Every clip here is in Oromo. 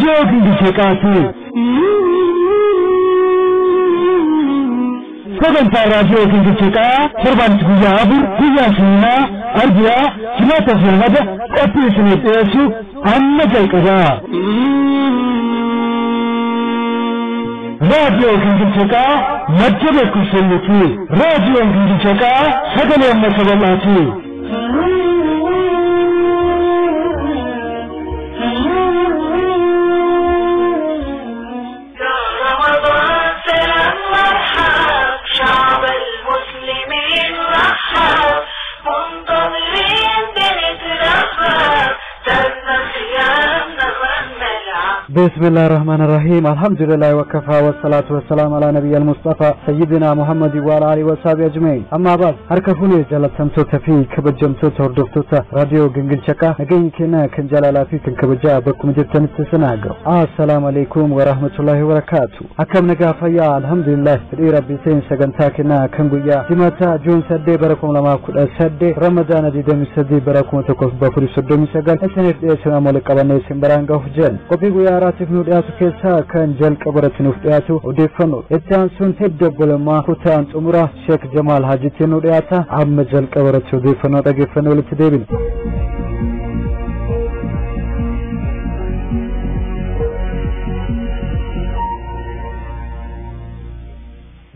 Raadiyoo Gingilchaa Qaati. Sagantaa Raadiyoo Gingilchaa Qaa torbanitti guyyaa 4 guyyaa Sunnaa, Arbiyaa, Jimaata fi Ramada qophii isiniif dhiyeessu amma jalqabaa. Raadiyoo Gingilchaa Qaa madda beekumsa miti. Raadiyoon Gingilchaa Qaa sagalee uummata bal'aati. بسم الله الرحمن الرحيم. الحمد لله وكفى والصلاة والسلام على نبي المصطفى سيدنا محمد وعلى آله وصحبه أجمعين. أما بعد، harka fuune jaalatamtoota fi kabajamtoota hordoftoota raadiyoo Gingilchaa nageenyi keenya kan jaalalaa fi kan kabajaa bakkuma jirtanitti isin haa ga'u. Assalaamu alaikum warahmatullahi wabarakaatu. Akkam nagaa fayyaa? Alhamdulillah, fedhii rabbii seen sagantaa keenya kan guyyaa Jimaata Juun 8 bara 2018 Ramadaana 23 bara 1439 isiniif dhiyeessuun ammoo qabannee isin biraan gahuuf jenna. Qophii guyyaa har'aatiif nu dhiyaatu keessaa kan jalqaba irratti nuuf dhiyaatu odeeffannoo itti aansuun hidda obbolummaa kutaan xumura Sheek Jamaal Hajitti nu dhiyaata. Amma jalqaba irratti odeeffannoo dhageeffannoo walitti deebina.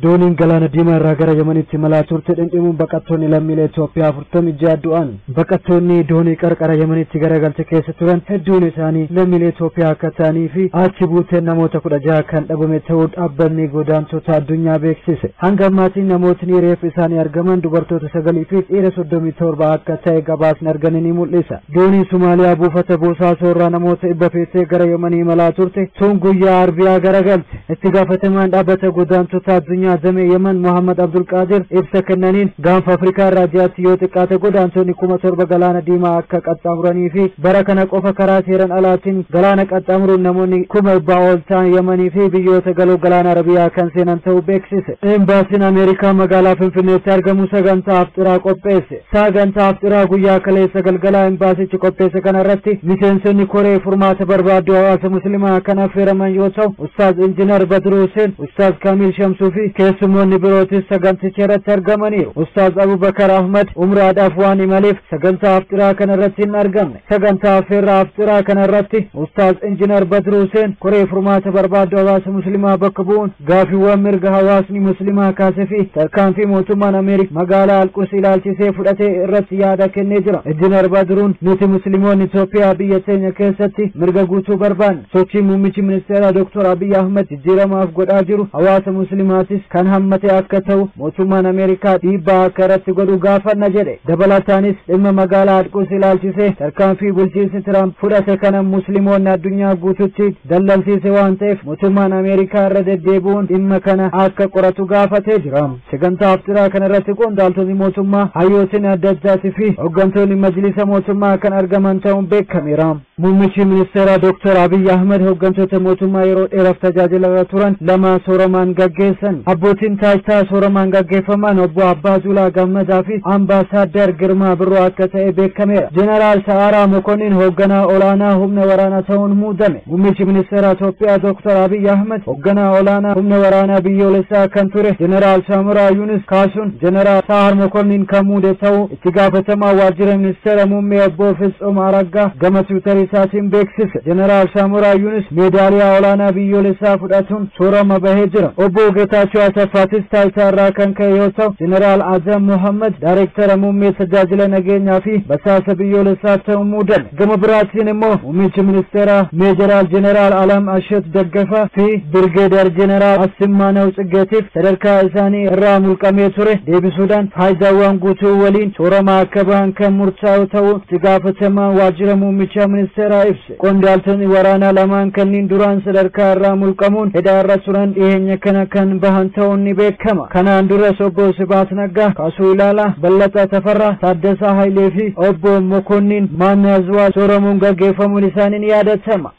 Dooniin galaana diimaa irraa gara Yemenitti imalaa turte dhindhimuun baqattoonni lammiilee Itoophiyaa 46 du'an. Baqattoonni doonii qarqara Yemenitti garagalte keessa turan hedduun isaanii lammiilee Itoophiyaa akka ta'anii fi achi buuteen namoota 16 kan dhabame ta'uu dhaabbanni godaantota addunyaa beeksise. Hanga ammaatiin namootni reeffi isaanii argaman dubartoota 9 fi dhiira 37 akka ta'e gabaasni arganii ni mul'isa. Dooniin Somaaliyaa buufata Boosaaso irraa namoota 100 feetee gara Yemenii imalaa turte tun guyyaa Arbiyaa garagalte. Itti gaafatamaan dhaabbata godaantota addunyaa damee Yemen Muhammad Abdul Qadir ibsa kennaniin gaanfa Afrikaa irraa ji'aatti yoo xiqqaate godaantonni 7,000 galaana diimaa akka qaxxaamuranii fi bara kana qofa karaa seeran alaatiin galaana qaxxaamuruun namoonni 100,000 ol ta'an Yemanii fi biyyoota galoo galaana Arabiyaa kan seenan ta'uu beeksise. Embaasiin Ameerikaa magaalaa Finfinneetti argamu sagantaa afxiraa qopheesse. Sagantaa afxiraa guyyaa kaleessa galgalaa embaasichi qopheesse kana irratti miseensonni koree furmaata barbaadu hawaasa musliimaa kan affeeraman yoo ta'u, Ustaaz Injiinar Badruu Hussein, Ustaaz Kaamil Shamsuu fi keessummoonni birootis saganticha irratti argamaniiru. Ustaaz Abubakar Ahmad umraadhaaf waan imaleef sagantaa afxiraa kana irratti hin argamne. Sagantaa affeerraa afxiraa kana irratti Ustaaz Injiinar Badruu Hussein koree furmaata barbaadu hawaasa musliimaa bakka bu'uun gaafiiwwan mirga hawaasni musliimaa kaasee fi tarkaanfii mootummaan Ameerikaa magaalaa Alquds ilaalchisee fudhate irratti yaada kennee jira. Injiinar Badruun nuti musliimoonni Itoophiyaa biyya teenya keessatti mirga guutuu barbaanna. Sochii muummichi ministeeraa Dr. Abiy Ahmed jijjiiramaaf godhaa jiru hawaasa musliimaatis kan hammate akka ta'u mootummaan Ameerikaa dhiibbaa akka irratti godhu gaafanna jedhe. Dabalataanis dhimma magaalaa Alquds ilaalchisee tarkaanfii bulchiinsi Tiraamp fudhate kana musliimoonni addunyaa guututti dallalsiise waan ta'eef mootummaan Ameerikaa irra deddeebi'uun dhimma kana akka qoratu gaafatee jira. Sagantaa afxiraa kana irratti qondaaltonni mootummaa, hayyootiin adda addaatii fi hooggantoonni majlisa mootummaa kan argaman ta'uun beekameera. Muummichi ministeeraa Dr. Abiy Ahmed hooggantoota mootummaa yeroo dheeraaf tajaajila irra turan lama sooramaan gaggeessan. Abbootiin taayitaa sooramaan gaggeeffaman obbo Abbaa Duulaa Gammadaa fi Ambaasaadder Girmaa Birroo akka ta'e beekameera. Jeneraal Sa'aaraa Mokonnin hoogganaa olaanaa humna waraanaa ta'uun muudame. Muummichi ministeeraa Itoophiyaa Dr. Abiy Ahmed hoogganaa olaanaa humna waraanaa biyyoolessaa kan ture Jeneraal Saamuraa Yuunus kaasuun Jeneraal Sa'aar Mokonnin kan muude ta'uu itti gaafatamaa waajjira ministeera muummee obbo Fitsum Araggaa gama Tiwiitarii isaatiin beeksise. Jeneraal Saamuraa Yuunus meedaaliyaa olaanaa biyyoolessaa fudhatuun soorama bahee jira. Obbo Geetaachoo Asaffaatis taayitaa irraa kan ka'e yoo ta'u, Jeneraal Azam Muhammad daayireektara muummee tajaajila nageenyaa fi basaasa biyyoolessaa ta'uun muudame. Gama biraatiin immoo muummichi ministeeraa Meejeraal Jeneraal Alam Ashet Daggafa fi Birgeedar Jeneraal Asimmaanaw Tsiggeetiif sadarkaa isaanii irraa mulqamee ture deebisuudhaan faayidaawwan guutuu waliin soorama akka bahan kan murtaa'u ta'uu itti gaafatamaa waajjira muummicha ministeeraa ibse. Qondaaltonni waraanaa lamaan kanneen duraan sadarkaa irraa mulqamuun hidhaa irra turan dhiyeenya kana kan bahan ta'uun ni beekama. Kanaan duras obbo Sibaat Naggaa, Kaasuu Ilaalaa, Ballaxaa Tafarraa, Taaddasaa Hayilee fi obbo Mokonnin Maannaazuwaa sooramuun gaggeeffamuun isaanii ni yaadatama.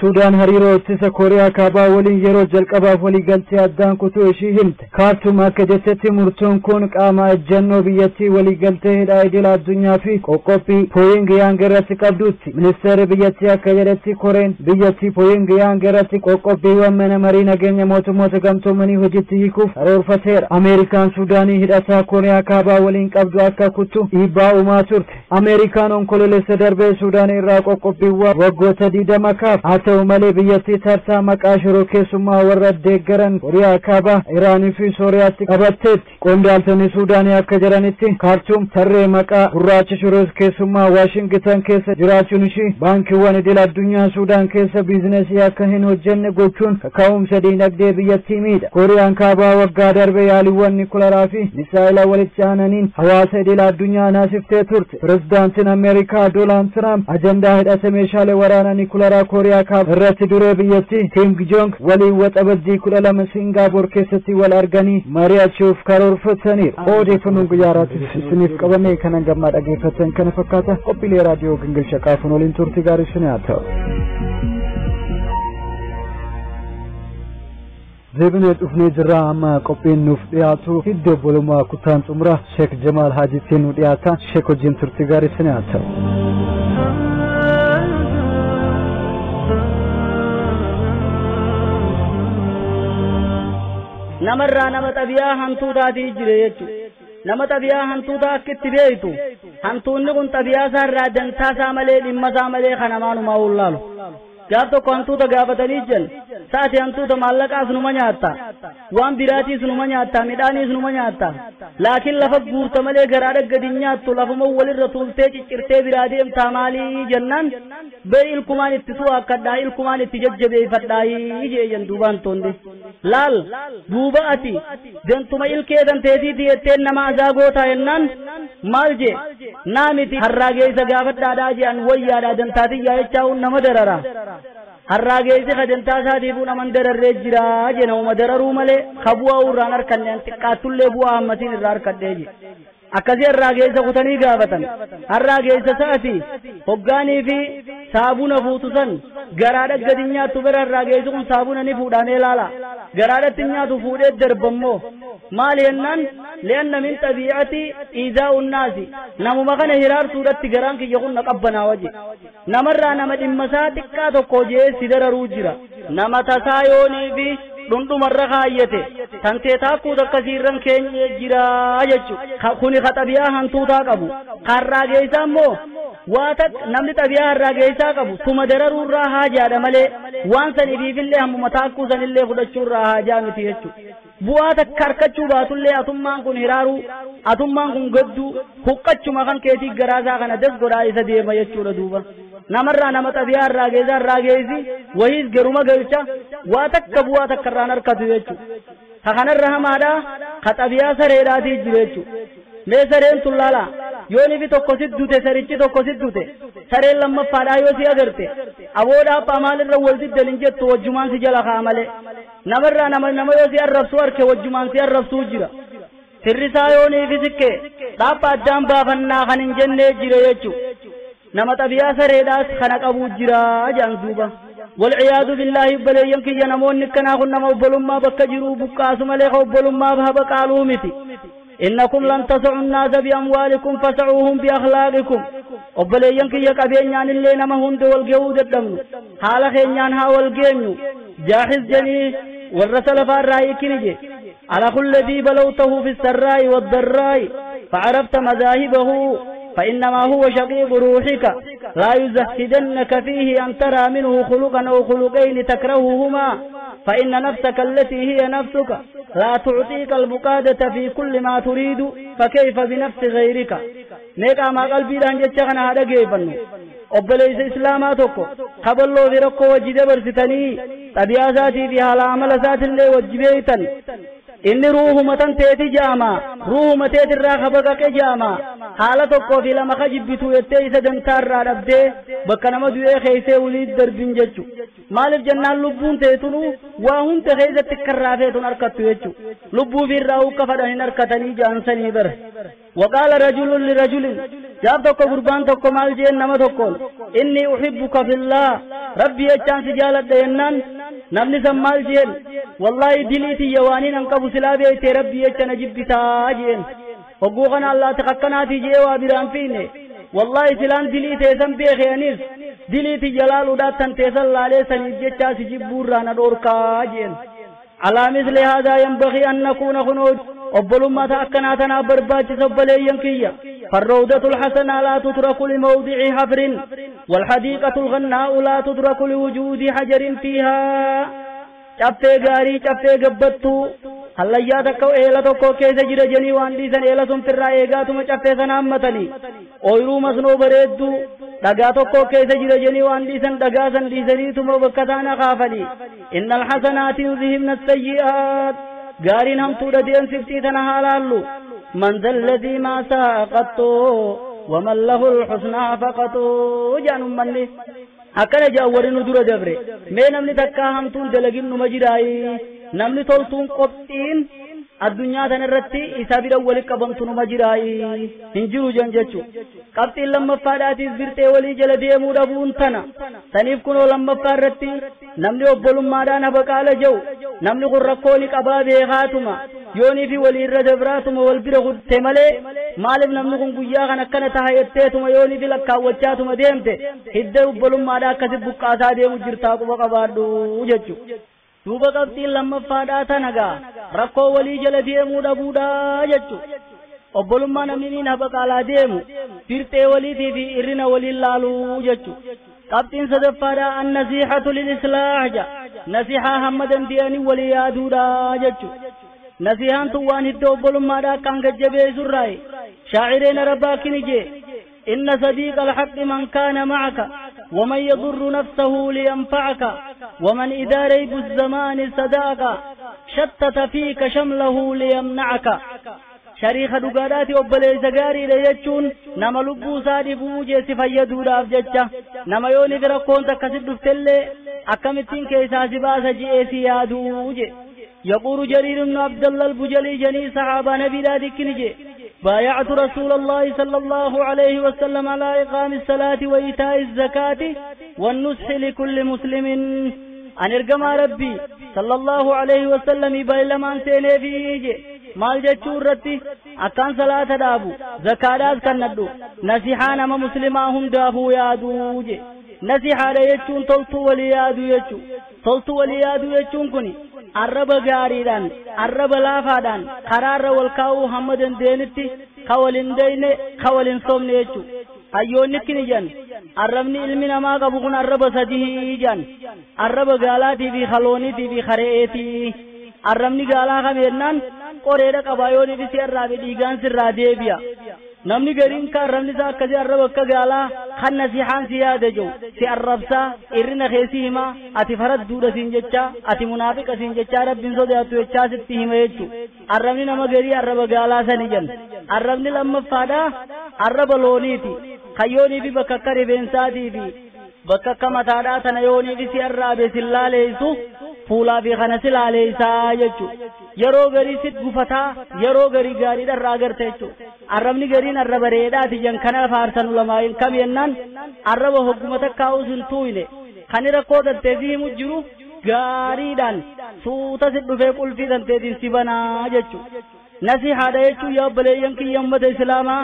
Suudaan hariiroo ittisa Kooriyaa Kaabaa waliin yeroo jalqabaaf waliigaltee addaan kutuu ishii himte. Kaartuum akka jettetti murtoon kun qaama ejjennoo biyyattii waliigaltee hidhaa idil addunyaa fi qoqqophii Pooyingiyaang irratti qabdutti. Ministeerri biyyattii akka jedhetti Koreen biyyattii Pooyingiyaang irratti qoqqobbiiwwan mana marii nageenya mootummoota gamtoomanii hojiitti hiikuuf karoorfateera. Ameerikaan Suudaanii hidhataa Kooriyaa Kaabaa waliin qabdu akka kuttu dhiibbaa uumaa turte. Ameerikaan onkololeessa darbee Suudaan irraa qoqqobbiiwwan waggoota 20 kaaf. Haa ta'u malee biyyattii tarsaa maqaa shiroo keessummaa warra deeggaran Kooriyaa Kaabaa, Iraanii fi Sooriyaatti qabatteetti. Qondaaltonni Suudaanii akka jedhanitti Kaartuum tarree maqaa gurraacha shiroo keessummaa Waashingitan keessa jiraachuun ishii baankiiwwan idil addunyaa Suudaan keessa biizinesii akka hin hojjenne gochuun kaka'umsa diinagdee biyyattii miidha. Kooriyaan Kaabaa waggaa darbe yaaliiwwan nikularaa fi misaa'ila walitti aananiin hawaasa idil addunyaa naasiftee turte. Pirezidaantiin Ameerikaa Doonaald Tiraamp ajandaa hidhata meeshaalee waraanaa nikularaa Kooriyaa Kaabaa irratti duree biyyattii Kim Jong waliin waxabajjii 12 Singaappoor keessatti wal arganii mari'achuuf karoorfataniiru. Odeeffannoon guyyaa har'aatiif isiniif qabame kanan gammaa dhageeffatan kana fakkaata. Qophiilee raadiyoo Gingilcha Qaafuun waliin turtii gaarii isin haa ta'u. Deebinee dhufnee jirra. Amma qophiin nuuf dhiyaatu iddoo obbolummaa kutaan xumura Sheek Jamaal Haajiitiin nu dhiyaata. Sheek wajjin turtii gaarii isin haa ta'u. Namarraa nama xabiyaa hantuutaatii jire jechuudha. Nama xabiyaa hantuutaa akka itti beektu hantuunni kun xabiyaa isaarraa dantaa isaa malee dhimma isaa malee kan namaanumaa wallaalu. Gaaf tokko hantuuta gaafatanii jiran sa'ati hantuuta maallaqaas numa nyaatta, waan biraatiis numa nyaatta, midhaaniis numa nyaatta, laakiin lafa guurta malee garaa dhaggadi nyaattu, lafuma walirra tuultee ciccirtee biraa deemtaa maalii jennaan bee ilkumaan itti su'aakkadhaa, ilkumaan itti jajjabeeffadhaa jee duuba hantuunni. Laal duuba ati dantuma ilkee danteetiiti jetteen nama azaa gootaa jennaan maal jee naa miti harraageessa gaafadhaadhaa je'an wayyaadhaa dantaatiyyaa jechaa'uun nama darara. Harraageessi kadantaa isaatiifuu naman dararree jira jee namuma dararuu malee ka bu'aa irraan harkanne an xiqqaattullee bu'aa hammasiin irraa harkadhee jee. Akkasii harraageessa kutanii gaafatan. Harraageessa sa'ati hoggaanii fi saabuna fuutu san garaadha gadi nyaattu bira harraageessi kun saabuna ni fuudhamee laala. Garaadhatti nyaatu fuudhee darbammoo maali jennaan li'anna min xabiicati iizaa'u nnaasi namuma kana hiraarsuudhatti garaan kiyya kun na qabbanaa waje. Namarraa nama dhimma isaa xiqqaa tokko jee si dararuu jira. Nama tasaa yoonii fi dhundhumarra kaayyate tantee taakkuu akkasiirran keenya jira jechuudha. Kuni ka xabiyaa hantuutaa qabu. Harraageessaa immoo waa takka namni xabiyaa harraageessaa qabu tuma dararuurraa haajaadha malee waan san ifiifillee hammuma taakkuu sanillee fudhachuurraa haajaa miti jechuudha. Bu'aa takka harkachuu baatullee atummaan kun hiraaruu, atummaan kun gadduu, huqqachuma kan keetii garaasaa kana das godhaa isa deema jechuudha duuba. Namarraa nama xabiyaa harraageessaa harraageessi wahiis garuma galcha waa takka bu'aa takka irraan harkatu jechuudha. Ka kanarra hamaadhaa ka xabiyaa sareedhaatii jira jechuudha. Mee sareen tun laala yoo nifi tokko siddute sarichi tokko siddute sareen lammaffaadhaa yoo si agarte aboodhaa maalirra wal diddan hin jettu wajjumaan si jala ka'a malee. Namarraa nama nama yoo si arrabsuu arke wajjumaan si arrabsuu jira. Sirrisaa yoo niifi sikkee dhaabba addaan baafannaa kan hin jennee jira jechuudha. Nama xabiyaa sareedhaas kana qabuu jira jedhan duuba. Walciyaadu billaahi obboleeyyan kiyya namoonni akkanaa kun nama obbolummaa bakka jiruu buqqaasu malee ka obbolummaaf haba qaaluu miti. إنكم لن تسعوا الناس بأموالكم فسعوهم بأخلاقكم. obboleeyyan kiyya qabeenyaan illee nama hunda wal ga'uu dadhabnu haala keenyaan haa wal geenyu. Jaahiz jedhii warra salafaa irraa hiikini je على كل ذي بلوته في السراء والضراء فعرفت مذاهبه فإنما هو شقيق روحك لا يزهدنك فيه أن ترى منه خلقا أو خلقين تكرههما فإن نفسك التي هي نفسك لا تعطيك المقادة في كل ما تريد فكيف بنفس غيرك. ميقا ما قلبي لان جتشغنا هذا كيفنو obboleessa islaamaa tokko kaballoo fi rakkoo wajji dabarsitanii xabiyaa isaatii fi haala amala isaatillee wajji beeytan inni ruuhuma tan teeti jaamaa ruuhuma teetirraa kabaqaqe jaamaa haala tokkoo fi lama ka jibbitu jettee isa dantaarraa dhabdee bakka nama du'ee keeysee waliit darbin jechu. Maaliif jennaan lubbuun teetunu waa hunda keessatti karraa feetun harkattu jechu. Lubbuu fi irraa ukka fadhan hin harkatanii jaansanii bara. وقال رجل لرجل جاب tokko gurbaan tokko maal jeen nama tokkoon inni uhibbuka fillah Rabbi jechaan si jaaladha jennaan namni san maal jeen wallaahi diliitii yawaaniin an qabu silaa beeytee Rabbi jecha na jibbitaa jeen hogguu kana allaati akkanaatii jee waa biraan fiine wallaahi silaan dilii teessan beeke anis diliitii jalaaluudhaat tan teessan laalee saniif jechaa si jibbuurraa na dhoorkaa jeen على مثل هذا ينبغي أن نكون خنود أبلما تأكنا تنابر باجس أبليين كيا فالروضة الحسنة لا تترك لموضع حفر والحديقة الغناء لا تترك لوجود حجر فيها caffee gaarii caffee gabbattuu hallayyaa takka eela tokko keessa jira jenii waan dhiisan eela sun firraa eegaatuma caffee sana hammatanii ooyiruu masnoo bareedduu dhagaa tokko keessa jira jenii waan dhiisan dhagaa san dhiisaniituma bakka taana kaafanii innal hasanaati yuzhibna sayyi'aat gaariin hamtuudha deemsiftii tana haa laallu man zalladii maa saa'a qattu waman lahu lxusnaa faqatu jedhan ummanni akkana jedhan warri nu dura dabre mee namni takkaa hamtuun dalagin numa jiraayi namni toltuun qophiin addunyaa tana irratti isa bira walitti qabamtu numa jiraayi hin jiru jan jechu qabxiin lammaffaadhaatiif birtee walii jala deemuu dhabuun tana saniif kunoo lammaffaa irratti namni obbolummaadhaan habaqaala jedhu namni kun rakkoo ni qabaa beekaatuma yoonii fi walii irra dabraatuma wal bira kutte malee maaliif namni kun guyyaa kan akkana taha jetteetuma yoonii fi lakkaawwachaatuma deemte hidda obbolummaadhaa akkasi buqqaasaa deemu jirtaa quba qabaadhu jechu duuba qabxiin lammaffaadhaa tana gaa rakkoo walii jala deemuu dhabuudhaa jechu obbolummaa namni niin habaqaalaa deemu firxee waliitii fi irrina waliin laaluu jechu qabxiin sadaffaadhaa annasiihatu lilislaah ja nasihaa hamma danda'anii walii yaaduudhaa jechu nasihaan tun waan hidda obbolummaadhaa akkaan gajjabeessurraayi shaacireen arabaa kini jee إن صديق الحق من كان معك ومن يضر نفسه لينفعك ومن إذا ريب الزمان صداك شتت فيك شمله ليمنعك شريخ dhugaadhaati obboleessa gaariidha jechuun nama lubbuu isaa dhibuu jeessi fayyaduudhaaf jecha nama yooniif rakkoon takkasi dhuftellee akkamittiin keessaa si baasa je'ee si yaaduu je يقول جرير بن عبد الله البجلي جني صحابة نبي لا ذكر بايعت رسول الله صلى الله عليه وسلم على إقام الصلاة وإيتاء الزكاة والنصح لكل مسلم أن ارجم ربي صلى الله عليه وسلم بايلمان سيني فيجي maal jechuu irratti akkaan salaata dhaabu zakaadhaas kannadhu nasihaa nama muslimaa hundaafuu yaaduu je nasihaadha jechuun toltuu walii yaaduu jechuu toltuu walii yaaduu jechuun kun arraba gaariidhaan arraba laafaadhaan karaarra wal kaa'uu hamma dandeenyutti ka walin dayne ka walin soomne jechuu hayyoonni kini jedhan arrabni ilmi namaa qabu kun arraba sadii jedhan arraba gaalaatii fi kalooniitii fi kare'eetii arrabni gaalaa kam jennaan qoreedha qabaa yoo dhibi si arraabe dhiigaan sirraa deebi'a namni gariin ka arrabni isaa akkasii arraba akka gaalaa kan nasihaan si yaada jiru si arrabsaa irrina keessi himaa ati faradduudha siin jechaa ati munaafiqa siin jechaa rabbiin sodaattu jechaa sitti hima jechuu arrabni nama garii arraba gaalaa sani jenna arrabni lammaffaadhaa arraba looniiti kayyoonii fi bakka akka rifeensaatii fi bakka akka mataadhaa tana yoonii fi si arraabe sin laaleessu fuulaa fi kana si laaleessaa jechuu yeroo garii sit gufataa yeroo garii gaariidha irraa agarte jechuu arrabni gariin arraba reedhaati jan kana faarsan ulamaayin kam jennaan arraba hogguma takkaa'us hin tuuyne kan rakkoo danteesii himu jiru gaariidhaan suuta si dhufee qulfii danteetiin si banaa jechuu nasihaadha jechuun yaa obboleeyyan kiyya ummata islaamaa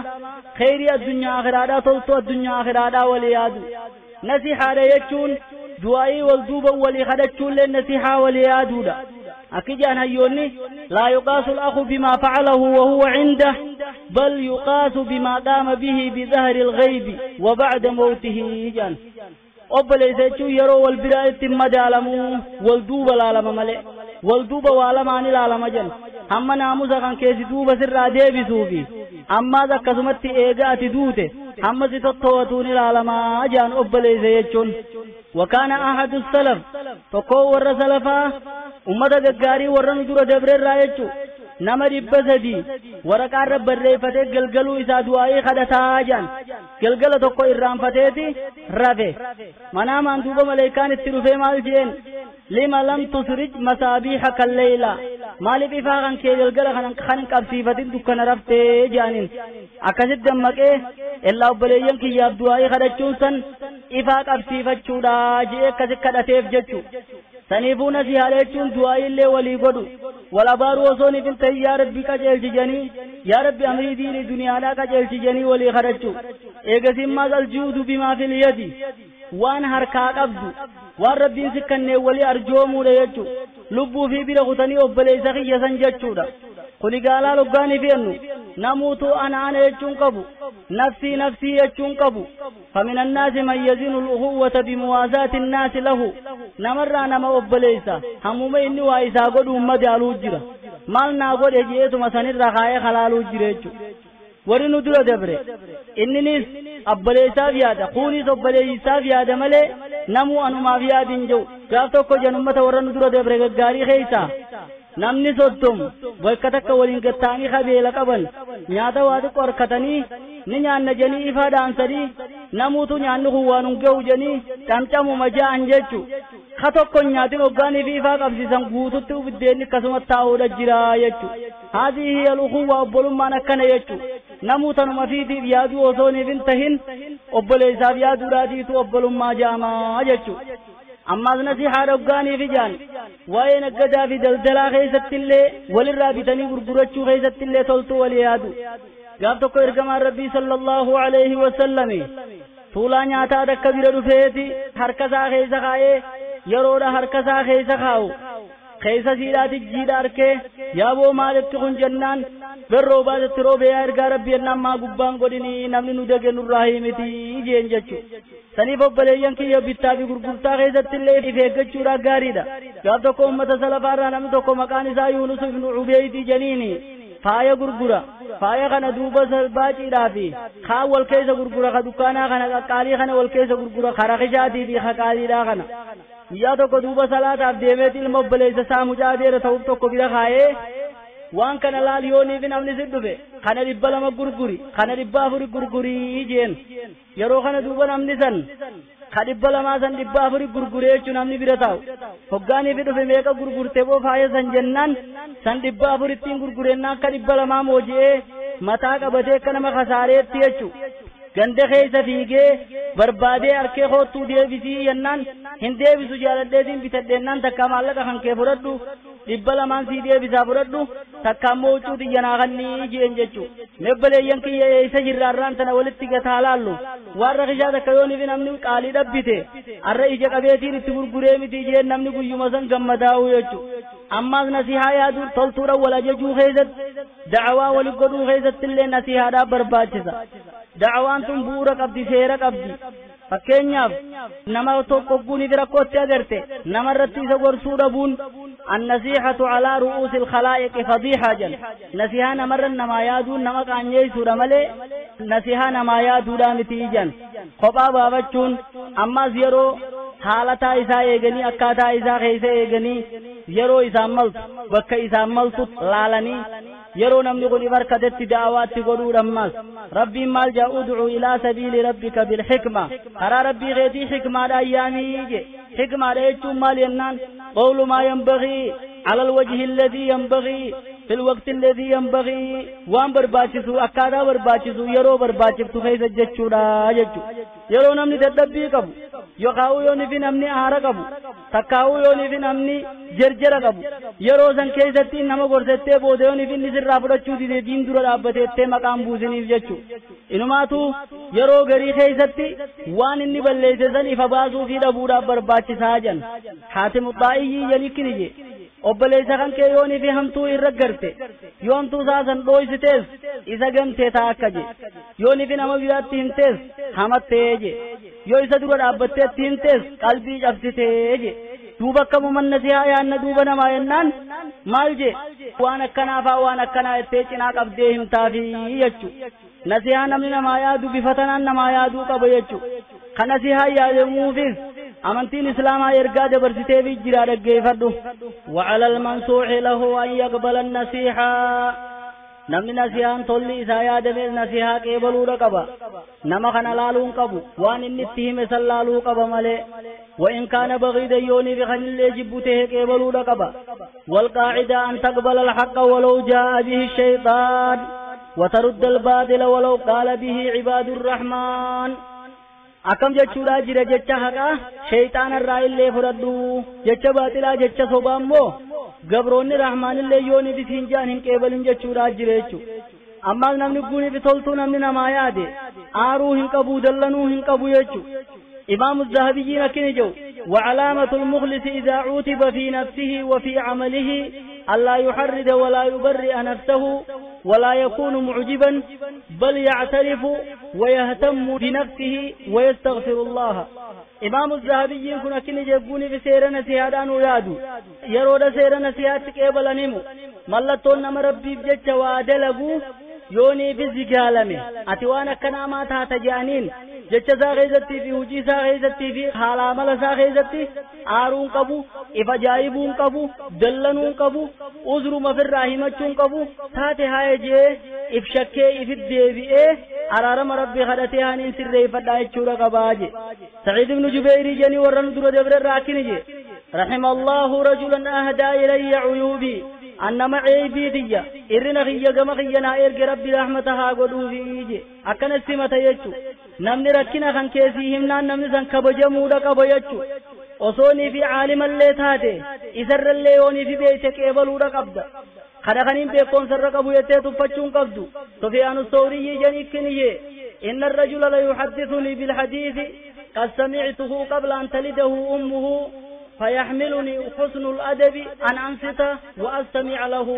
kheyrii addunyaa akhiraadhaa toltuu addunyaa akhiraadhaa walii yaadu nasihaadha jechuun du'aa'ii wal duuba walii kadhachuullee nasihaa walii yaaduudha akki jedhan hayyoonni laa yuqaasu al-akhu bimaa facalahu wa huwa cindah bal yuqaasu bimaa qaama bihi bidahri al-ghaybi wa bacda mawtihi jedhan obboleessa jechuun yeroo wal biraa itti madaalamuu wal duuba laalama malee wal duuba waa lamaan ilaalama jenna hamma naamusa kan keessi duuba sirraa deebisuufi ammaas akkasumatti eega ati duute hamma si tottowatuun ilaalamaa jedhan obboleessa jechuun wakaana ahadu salaf tokkoo warra salafaa ummata gaggaarii warra nu dura dabreerraa jechuu nama 300 waraqaarra barreeffatee galgaluu isaa du'aa'ii kadhataa jedhan galgala tokko irraanfateeti rafe manaamaan duuba maleekaan itti dhufee maal jeen lima lam tusrij masaabiihaka lleyla maaliif ifaa kan kee galgala kan hin qabsiifatin dukkana raftee jedhaniin akkasitti dammaqee illaa obboleeyyan kiyyaaf du'aa'ii kadhachuun san Ifaa qabsiifachuudha jee akkasi kadhateef jechu. Saniifuu nasihaa jechuun du'aa illee walii godhu. Wal abaaruu osoo hin ta'in yaa Rabbi qajeelchi jedhanii, yaa Rabbi amrii diinii duniyaadhaa qajeelchi jedhanii walii kadhachuu. Eegasiin maas aljuudu bimaa fil yadi, waan harkaa qabdu waan Rabbiin si kennee walii arjoomuudha jechuudha. Lubbuu fi bira kutanii obboleessa kiyya san jechuudha. Kuni gaalaa loggaanii fi ennu namuutu ana ana jechuun qabu, nafsii nafsii jechuun qabu. Famin annaasi man yazinu al-ukhuwwata bimuwaazaati annaasi lahu, namarraa nama obboleessa hammuma inni waa isaa godhuun madaaluu jira. Maal naa godhe jeetuma sanirra kaayee halaaluu jira jechuudha. Warri nu dura dabre inninis obboleessaaf yaada, kunis obboleessaaf yaada malee namuu anumaaf yaadin jiru. Gaaf tokko jan ummata warra nu dura dabre gaggaarii keessaa namni 30 bakka takka waliin gattaanii kabeela qaban nyaata waa xiqqoo harkatanii ni nyaanna jedhanii ifaa dhaansanii namuutu nyaanni kun waan hin ga'u jedhanii camcamuma ja'an jechu. Ka tokko hin nyaatin hoggaanii fi ifaa qabsiisan guututti buddeenni akkasuma taa'uudha jira jechu. Haadhi hiya al-ukhuwwa, obbolummaan akkana jechu. Namuu tanuma fiitiif yaaduu osoo hin tahin obboleessaaf yaaduudhaatiitu obbolummaa jaamaa jechu. Ammaas nasihaa dhoggaanii fi jaan waa'ee naggadaa fi daldalaa keessattillee walirraa bitanii gurgurachuu keessattillee toltuu walii yaadu. Gaaf tokko ergamaan Rabbii sallallahu alaihi wasallami tuulaa nyaataa takka bira dhufeeti harka isaa keessa kaa'ee yeroodha harka isaa keessa kaa'u keessa siidhaati jiidha arkee yaaboo maalitti kun jennaan berroo baasetti roobee yaa ergaa Rabbii jennaan maa gubbaan godhinii namni nu dage nurraa himiti jeen jechu. Saniif obboleeyyan kiyya bittaa fi gurgurtaa keessatti illee if eeggachuudhaan gaariidha. Gaaf tokko uummata salafaarraa namni tokko maqaan isaa Yuunus ibnu Ubeeydii jeniini faaya gurgura. Faaya kana duuba baaciidhaa fi kaan wal keessa gurgura, ka dukkaanaa kana qaqqaalii kana wal keessa gurgura, ka rakishaatii fi ka qaaliidhaa kana. Guyyaa tokko duuba salaataaf deemeeti ilma obboleessa isaa mucaa adeera ta'uuf tokko bira kaa'ee waan kana laal yoonii fi namni si dhufe kana 200 gurguri, kana 400 gurgurii jeen. Yeroo kana duuba namni san ka 200 san 400 gurguree jechuun namni bira taa'u. Hoggaanii fi dhufe meeqa gurgurte boo faaya san jennaan san 400 gurgurennaan akka 200 mooji'ee mataa qabatee akka nama kasaareetti jechuu. Ganda keessa fiigee barbaadee harkee koottuu deebisii jennaan hin deebisu jaaladheetiin bitadheennaan takka maallaqa kan kee fudhadhu 200 sii deebisaa fudhadhu takka ammoo huccuu xiyyanaa kannii jeen jechuu. Mebbaleeyyan kiyya eessa jirraarraan tana walitti gataa laallu waan rakishaa takka yoonii fi namni qaalii dhabbite arra ija qabeetiin itti gurguree miti jeen namni guyyuma san gammadaa'u jechuu. Ammaas nasihaa yaaduu toltuudhaan wal ajajuu keessatti da'awaa wali godhuu keessatti illee nasihaadhaaf barbaachisa. Da'awaan tun bu'uura qabdi, seera qabdi. Fakkeenyaaf nama tokko guunii fi rakkootti agarte namarratti isa gorsuu dhabuun annasiihatu alaa ru'uusi alkhalaa'iqi fadiihaa jedha. Nasihaa namarra namaa yaaduun nama qaanyeessuudha malee nasihaa namaa yaaduudhaa miti jedhan. Kophaa baafachuun ammaas yeroo haalataa isaa eeganii akkaataa isaa keessa eeganii yeroo isaan maltu bakka isaan maltu laalanii yeroo namni kun if harkatetti da'awaatti godhuudha. Ammaas Rabbiin maal jaa? Udcuu ilaa sabiili rabbika bilxikma, karaa Rabbii keetii xikmaadhaan yaamii je. Xikmaadha jechuun maal jennaan qawlu maa yanbagii ala alwajhi alladhii yanbagii fi lwaqti alladhii yanbagii, waan barbaachisu akkaataa barbaachisu yeroo barbaachiftu keessa jechuudha jechu. Yeroo namni dadhabbii qabu yookaan yoonii fi namni aara qabu takkaa'uu yoonii fi namni jerjera qabu yeroo san keessatti nama gorsettee booda yoonii fi inni sirraa fudhachuu dide diin dura dhaabbateettee maqaan buusiniif jechu. Inumaatu yeroo garii keessatti waan inni balleesse san ifa baasuu fi dhabuudhaaf barbaachisaa jan. Haatimu Xaa'iyyii jalikkini je obboleessa kan kee yoonii fi hamtuu irra garte yoo hamtuu isaa san dhooysitees isa gamtee taa akka je, yoonii fi nama biraatti himtees hamattee je, yoo isa dura dhaabbatteetti himtees qalbii cabsitee je. Duuba akkamuman nasihaa yaanna duuba namaa jennaan maal je? Waan akkanaa faa waan akkanaa jettee cinaa qabdee himtaafi jechu. Nasihaa namni namaa yaadu bifa tanaan namaa yaaduu qaba jechu. Kan nasihaa yaadamuufis amantiin islaamaa ergaa dabarsiteefi jira, dhaggeeffadhu. وعلى المنصوح له أن يقبل النصيحة, namni nasihaan tolli isaa yaadamees nasihaa qeebaluudha qaba. Nama kana laaluun qabu waan inni itti hime san laaluu qaba malee. وإن كان بغيضا, yoonii fi kanillee jibbu ta'e qeebaluudha qaba. والقاعدة أن تقبل الحق ولو جاء به الشيطان وترد الباطل ولو قال به عباد الرحمن. Akkam jechuudha jira jecha haqaa shayxaanarraa illee fudhadhu jecha baaxilaa jecha sobaa immoo gabroonni rahmaanillee yooniif isiin jaan hin qeebalin jechuudha jira jechuudha. Ammaas namni guuniif toltuu namni namaa yaade aaruu hin qabu dallanuu hin qabu jechuudha. إمام الذهبي أكنجو وعلامة المخلص إذا عوتب في نفسه وفي عمله ألا يحرد ولا يبرئ نفسه ولا يكون معجبا بل يعترف ويهتم بنفسه ويستغفر الله. إمام الذهبي كن أكنجو قوني في سير نسيهادان ويادو يرود سير نسيهاتك إبلا نمو ملتون نم ربي بجتش وادلقو يوني في زجالمي أتوانا كناما تاتجانين jecha isaa keessattii fi hojii isaa keessattii fi haala amala isaa keessatti aaruun qabu if ajaa'ibuun qabu dallanuun qabu uzruma ofirraa himachuun qabu taate haa jee if shakkee ifit deebi'ee araarama rabbii kadhatee haniin sirreeffadhaa jechuudha qabaa je. Saciid ibnu Jubeyrii jedhanii warra nu dura dabre irraa akkini je رحم الله رجلا أهدى إلي عيوبي أنما عيبي تيا إرنا خيا جم خيا نائر ربي رحمتها قدوفي أكن السمة يجو نمني ركنا خن كيسيهم نان نمني سن كبجمودا كبيجو osoo fi caalimallee taate isarrallee yoonii fi beeyte qeebaluudha qabda. Kana kaniin beekoomsarra qabu jettee tuffachuun qabdu. Sufyaanu Sawriyyi janikkiniye inna arrajula la yuhaddithunii bilhadiisi qad samictuhu qabla an talidahu ummuhu فيحملني حسن الأدب أن أنصت وأستمع له.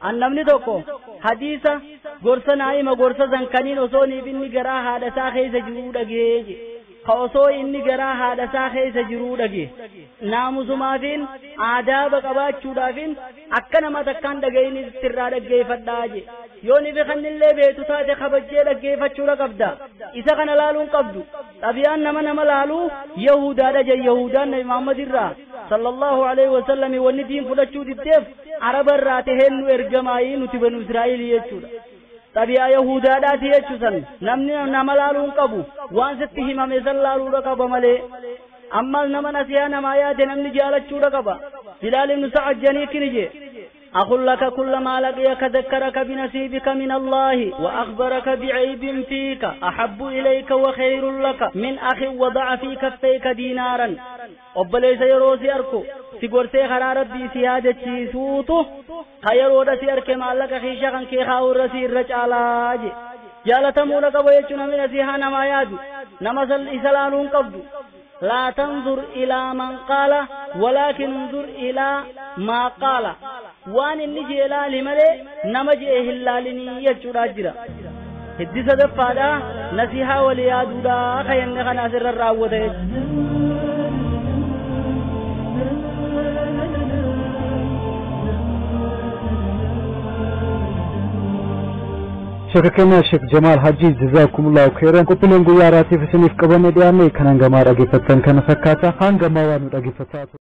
Annamni tokko hadiisa gorsa naa'ima gorsa zankaniin osoo inni garaa haadha isaa keessa jiruu dhagee ka osoo inni garaa haadha isaa keessa jiruu dhagee naamusumaafiin aadaaba qabaachuudhaafin akka nama takkaan dhaga'in irraa dhaggeeffadhaa je. Yoon ifi kannillee beektu taate kabajjee dhaggeeffachuudha qabda. Isa kana laaluun qabdu. Xabiyaan nama nama laaluu Yahudaadha je. Yahudaan Nabi Muhammad irraa sallallahu alaihi wasallam wanni diin fudhachuu diddeef araba irraa taheen nu ergamaayii nuti banu Israa'eel jechuudha. Xabiyaa Yahudaadhaati jechuusan namni nama laaluun qabu waan sitti himame san laaluudha qaba malee. Ammas nama nasiyaa namaa yaade namni jaalachuudha qaba. Bilaal ibnu Sa'ad janii je أقول لك كل ما لقيك ذكرك بنصيبك من الله وأخبرك بعيب فيك أحب إليك وخير لك من أخ وضع في كفيك دينارا. أبليس يروسي أركو سيقورسي خرا ربي سيادة سوتو خيرو رسي أركي ما لك خيشا كي خاور رسي الرجالاج جالتمو لك ويجون من نسيها ما يادو نمسل إسلالون قبضو. لا تنظر إلى من قال ولكن انظر إلى ما قال. وان النجي إلى لملي نمجي إهلالني يجرى هدي سدفادا نسيها وليادودا خيان خناصر الراوة. Sheekh Sheekh Jamaal Hajji jazakumullahu khairan. Qophiileen guyyaa raatiif isiniif qabanne dhiyaanne kan hangamaa dhaggeeffattan kana fakkaata. Hangamaa waan nu dhaggeeffataa.